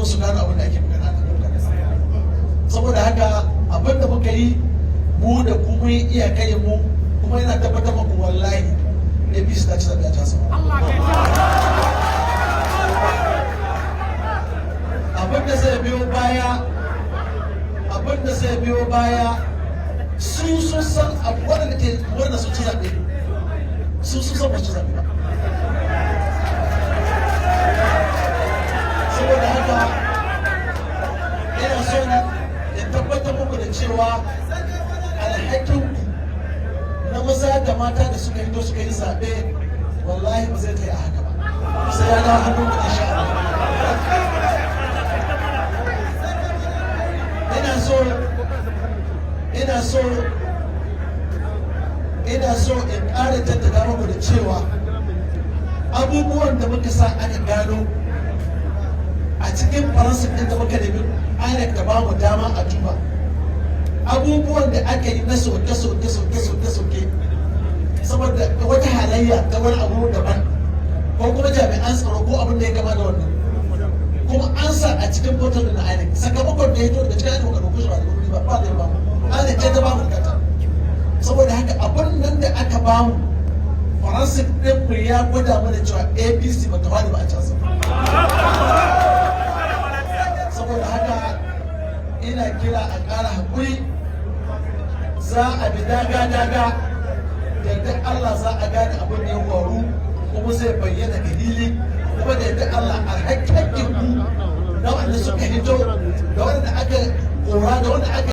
don su gano abin da ake magana a kan. Saboda haka, abin da muka yi mu da ku, mun iya kai mu, kuma yana tabbatar muku, wallahi APC ta ci zaɓe a can. Abin da zai biyo baya, su sun san abu. Waɗanda ke wanda sun ci zaɓe, su sun san ba su ci zaɓe ba. Saboda haka, ina son in tabbatar muku da cewa alhakinku na maza da mata da suka hito suka yi zaɓe, wallahi ba zai tsaya a haka ba, sai ya dawo hannun ku, insha Allah. Ina so in ƙara jaddada muku da cewa abubuwan da muka sa aka gano a cikin forensic ɗin da muka nemi INEC ta ba mu dama a duba, abubuwan da aka yi na soke soke soke soke soke saboda wata halayya ta wani abu daban, ko kuma jami'an tsaro, ko abin da ya gama da wannan, kuma an sa a cikin portal na INEC, sakamakon da ya fito daga cikin INEC, muka ɗauko shi ba daga wuri ba, ba da ya bamu, INEC ce ta bamu kanta. Saboda haka, abin nan da aka bamu, forensic ɗin mu ya gwada mana cewa APC ba ta wani ba a can. Saboda haka, ina kira a ƙara haƙuri. Za a bi daga-daga da yadda Allah, za a gane abin da ya faru, kuma zai bayyana ga hili. Kuma da yadda Allah, a hakkin ku na wanda suka hito da wanda aka kora da wanda aka